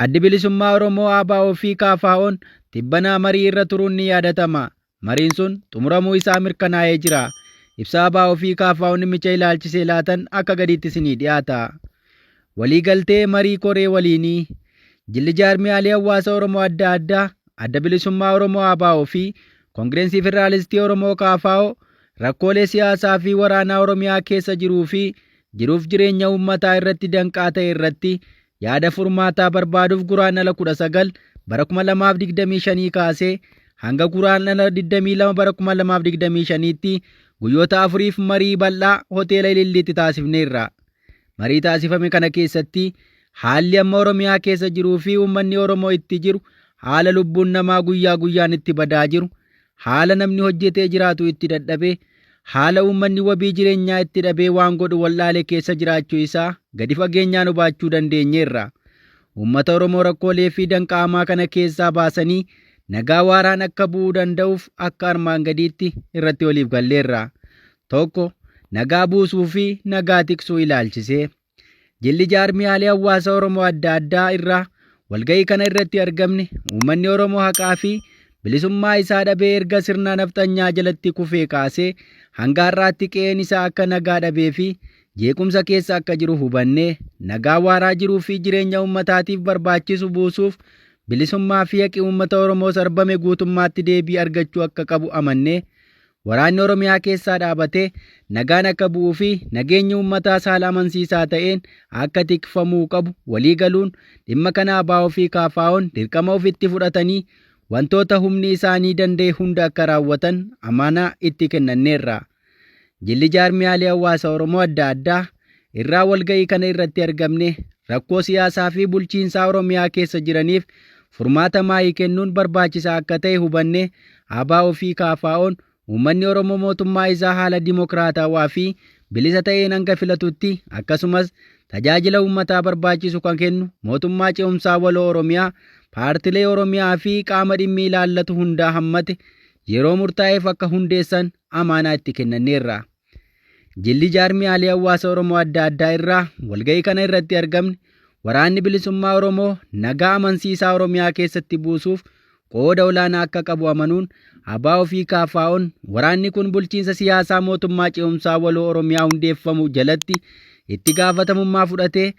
Addi Bilisummaa Oromoo ABO fi KFOn tibbana marii irra turuun ni yaadatama. Mariin sun xumuramuu isaa mirkanaa'ee jira. Ibsa ABO fi KFOn dhimmicha ilaalchisee laatan akka gadiitti isinii dhiyaata. Waliigaltee marii koree waliinii. Jilli jaarmiyaalee hawaasa Oromoo adda addaa, Adda Bilisummaa Oromoo ABO fi Kongireensii Federaalistii Oromoo KFO rakkoolee siyaasaa fi waraanaa Oromiyaa keessa jiruu fi jiruuf jireenya uummataa irratti danqaa ta'e irratti yaada furmaataa barbaaduuf Guraandhala 19 bara 2025 kaasee hanga Guraandhala 22 bara 2025tti guyyoota afuriif marii bal'aa Hoteela Ililliitti taasifneerra. Marii taasifame kana keessatti haalli amma Oromiyaa keessa jiruu fi uummanni Oromoo itti jiru, haala lubbuun namaa guyyaa guyyaan itti badaa jiru, haala namni hojjetee jiraatu itti dadhabe, haala uummanni wabii jireenyaa itti dhabee waan godhu wal'aale keessa jiraachuu isaa gadi fageenyaan hubaachuu dandeenyeerra. Uummata Oromoo rakkoolee fi danqaa hamaa kana keessaa baasanii nagaa waaraan akka bu'uu danda'uuf akka armaan gadiitti irratti waliif galleerra. 1, Nagaa buusuu fi nagaa tiksuu ilaalchisee. Jilli jaarmiyaalee hawaasa Oromoo adda addaa irraa walgahii kana irratti argamne uummanni Oromoo haqaa fi bilisummaa isaa dhabee erga sirna nafxanyaa jalatti kufee kaasee hanga har'aatti qe'een isaa akka nagaa dhabee fi jeequmsa keessa akka jiru hubannee nagaa waaraa jiruu fi jireenya uummataatiif barbaachisu buusuuf bilisummaa fi haqi uummata Oromoo sarbame guutummaatti deebii argachuu akka qabu amannee Waraanni Oromiyaa keessaa dhaabatee nagaan akka bu'uu fi nageenyi uummataas haala amansiisaa ta'een akka tikfamuu qabu walii galuun dhimma kana ABO fi KFOn dirqama ofitti fudhatanii wantoota humni isaanii danda'e hunda akka raawwatan amaanaa itti kennanneerra. Jilli jaarmiyaalee hawaasa Oromoo adda addaa irraa walga'ii kana irratti argamne rakkoo siyaasaa fi bulchiinsaa Oromiyaa keessa jiraniif furmaata maayii kennuun barbaachisaa akka ta'e hubannee ABO fi KFOn uummanni Oromoo mootummaa isaa haala dimokiraatawaa fi bilisa ta'een hanga filatutti akkasumas tajaajila uummataa barbaachisu kan kennu mootummaa ce'umsaa waloo Oromiyaa paartilee Oromiyaa fi qaama dhimmi ilaallatu hundaa hammate yeroo murtaa'eef akka hundeessan amaanaa itti kennanneerra. Jilli jaarmiyaalee hawaasa Oromoo adda addaa irraa walga'ii kana irratti argamne waraanni bilisummaa Oromoo nagaa amansiisaa Oromiyaa keessatti buusuuf qooda olaanaa akka qabu amanuun ABO fi KFOn waraanni kun bulchiinsa siyaasaa mootummaa ce'umsaa waloo Oromiyaa hundeeffamu jalatti itti gaafatamummaa fudhatee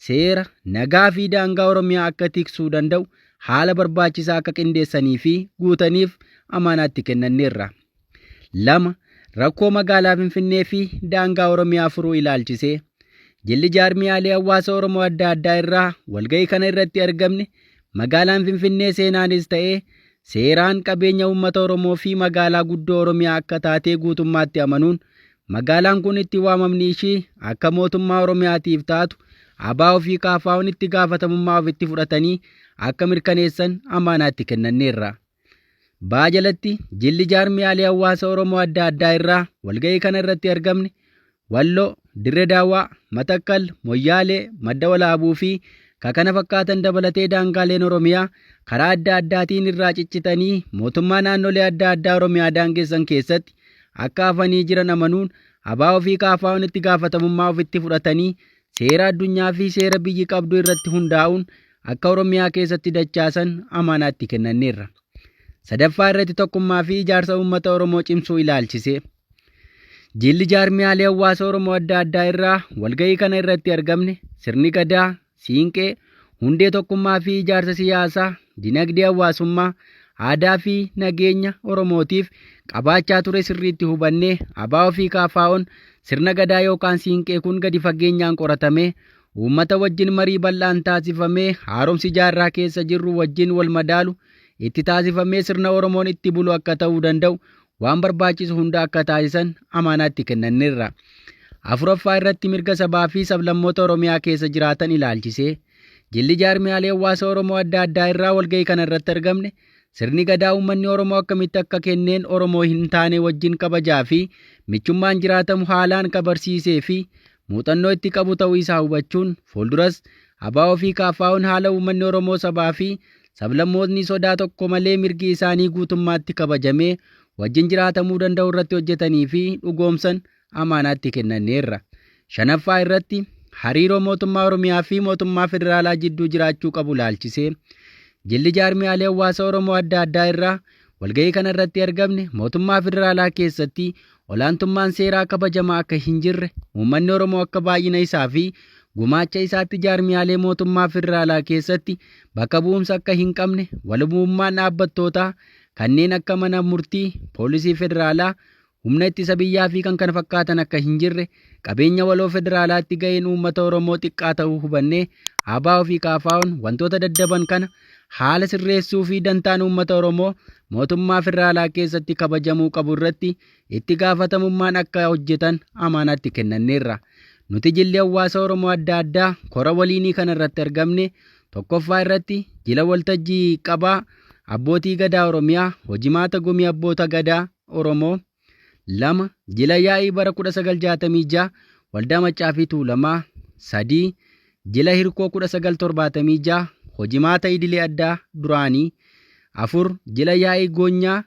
seera, nagaa fi daangaa Oromiyaa akka tiksuu danda'u haala barbaachisaa akka qindeessanii fi guutaniif amaanaa itti kennanneerra. 2, Rakkoo magaalaa Finfinnee fi daangaa Oromiyaa furuu ilaalchisee. Jilli jaarmiyaalee hawaasa Oromoo adda addaa irraa walgahii kana irratti argamne magaalaan Finfinnee seenaanis ta'ee seeraan qabeenya uummata Oromoo fi magaalaa guddoo Oromiyaa akka taatee guutummaatti amanuun magaalaan kun itti waamamni ishii akka mootummaa Oromiyaatiif taatu ABO fi KFOn itti gaafatamummaa ofitti fudhatanii akka mirkaneessan amaanaa itti kennanneerra. Baa jalatti jilli jaarmiyaalee hawaasa Oromoo adda addaa irraa walga'ii kana irratti argamne Walloo, Dirre Daawwaa, Matakkal, Moyyaalee, Madda Walaabuu fi ka kana fakkaatan dabalatee daangaaleen Oromiyaa karaa adda addaatiin irraa ciccitanii mootummaa naannolee adda addaa Oromiyaa daangessan keessatti akka hafanii jiran amanuun ABO fi KFOn itti gaafatamummaa ofitti fudhatanii seera addunyaa fi seera biyyi qabdu irratti hundaa'uun akka Oromiyaa keessatti dachaasan amaanaa itti kennanneerra. Sadaffaa irratti tokkummaa fi ijaarsa uummata Oromoo cimsuu ilaalchisee. Jilli jaarmiyaalee hawaasa Oromoo adda addaa irraa walgahii kana irratti argamne sirni gadaa, siinqee, hundee tokkummaa fi ijaarsa siyaasaa, dinagdee hawaasummaa, aadaa fi nageenya Oromootiif qabaachaa ture sirriitti hubannee ABO fi KFOn sirna gadaa yookaan siinqee kun gadi fageenyaan qoratamee Uummata wajjin marii bal'aan taasifamee haaromsi jaarraa keessa jirru wajjin wal madaalu itti taasifamee sirna Oromoon itti bulu akka ta'uu danda'u waan barbaachisu hunda akka taasisan amaanaa itti kennanneerra. Afuraffaa irratti mirga sabaa fi sablammoota Oromiyaa keessa jiraatan ilaalchisee jilli jaarmiyaalee hawaasa Oromoo adda addaa irraa walgahii kana irratti argamne sirni gadaa uummanni Oromoo akkamitti akka kenneen Oromoo hin taane wajjin kabajaa fi michummaan jiraatamu haalaan ka barsiisee fi muuxannoo itti qabu ta'uu isaa hubachuun fuulduras ABO fi KFOn haala uummanni Oromoo sabaa fi sablammootni sodaa tokko malee mirgi isaanii guutummaatti kabajamee wajjin jiraatamuu danda'u irratti hojjetanii fi dhugoomsan amaanaa itti kennanneerra. Shanaffaa irratti Hariiroo mootummaa Oromiyaa fi mootummaa federaalaa jidduu jiraachuu qabu laalchisee jilli jaarmiyaalee hawaasa Oromoo adda addaa irraa walgahii kana irratti argamne mootummaa federaalaa keessatti olaantummaan seeraa kabajamaa akka hin jirre, uummanni Oromoo akka baay'ina isaa fi gumaacha isaatti jaarmiyaalee mootummaa federaalaa keessatti bakka bu'umsa akka hin qabne, walabummaan dhaabbattootaa kanneen akka mana murtii, poolisii federaalaa, humna ittisa biyyaa fi kkf akka hin jirre, qabeenya waloo federaalaatti gaheen uummata Oromoo xiqqaa ta'uu hubannee ABO fi KFOn wantoota daddaban kana haala sirreessuu fi dantaan uummata Oromoo mootummaa federaalaa keessatti kabajamuu qabu irratti itti gaafatamummaan akka hojjetan amaanaatti kennanneerra. Nuti jilli hawaasa Oromoo adda addaa kora waliinii kana irratti argamne tokkoffaa irratti jila waltajjii qabaa Abbootii Gadaa Oromiyaa, hojimaata Gumii Abboota Gadaa Oromoo, 2 Jila Yaa'ii bara 1966 Waldaa Maccaa fi Tuulamaa, 3 Jila Hirkoo 1976 Hojimaata Idilee Addaa Duraanii, 4 Jila Yaa'ii Goonyaa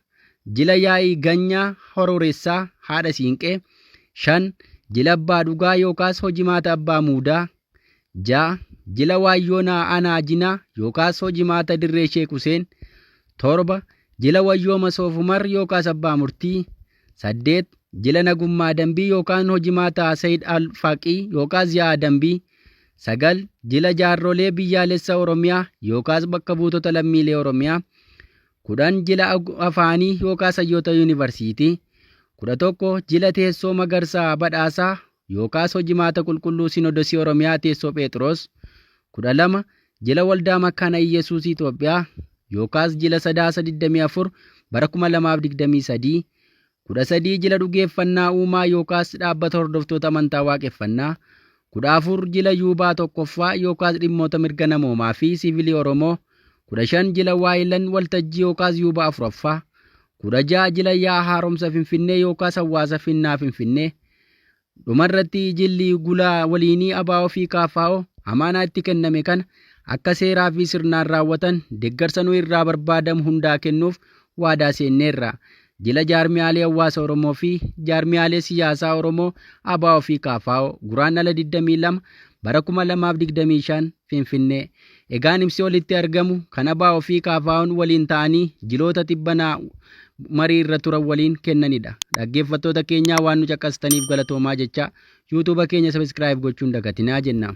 Jila Yaa'ii Ganyaa Horooressaa Haadha Siinqee, 5 Jila Abbaa Dhugaa yookaas Hojimaata Abbaa Muudaa, 6 Jila Waayyoonaa Anaa Jinaa yookaas Hojimaata Dirree Sheek Huseen, 7 Jila Wayyooma Soofumar yookaas Abbaa Murtii, 8 Jila Nagummaa Dambii yookaan Hojimaata Sayid Al Faqii yookaas Yaa'a Dambii, 9 Jila Jaarrolee Biyyaalessa Oromiyaa yookaas Bakka Buutota Lammiilee Oromiyaa, 10 Jila Afaanii yookaas Hayyoota Yuunivarsiitii, 11 Jila Teessoo Magarsaa Badhaasaa yookaas Hojimaata Qulqulluu Sinodosii Oromiyaa Teessoo Pheexiroos, 12 Jila Waldaa Makkaana Iyyasuus Itoophiyaa yookaas Jila Sadaasa 24 bara 2023, 13 Jila Dhugeeffannaa Uumaa yookaas Dhaabbata Hordoftoota Amantaa Waaqeffannaa, 14 Jila Yuubaa Tokkoffaa yookaas Dhimmoota Mirga Namoomaa fi Siivilii Oromoo, 15 Jila Waayilan Waltajjii yookaas Yuuba Afuraffaa, 16 Jila Yaa'a Haaromsa Finfinnee yookaas Hawaasa Finnaa Finfinnee. Dhumarratti jilli gula waliinii ABO fi KFO amaanaa itti kenname kana akka seeraa fi sirnaan raawwatan deggarsa nu irraa barbaadamu hundaa kennuuf waadaa seenneerra. Jila Jaarmiyaalee Hawaasa Oromoo fi Jaarmiyaalee Siyaasaa Oromoo ABO fi KFO Guraandhala 22 bara 2025 Finfinnee. Egaan ibsi olitti argamu kan ABO fi KFOn waliin ta'anii jiloota tibbana marii irra turan waliin kennanidha. Dhaggeeffattoota keenyaa waan nu caqastaniif galatoomaa jechaa YouTube keenya subscribe gochuun dagatinaa jenna.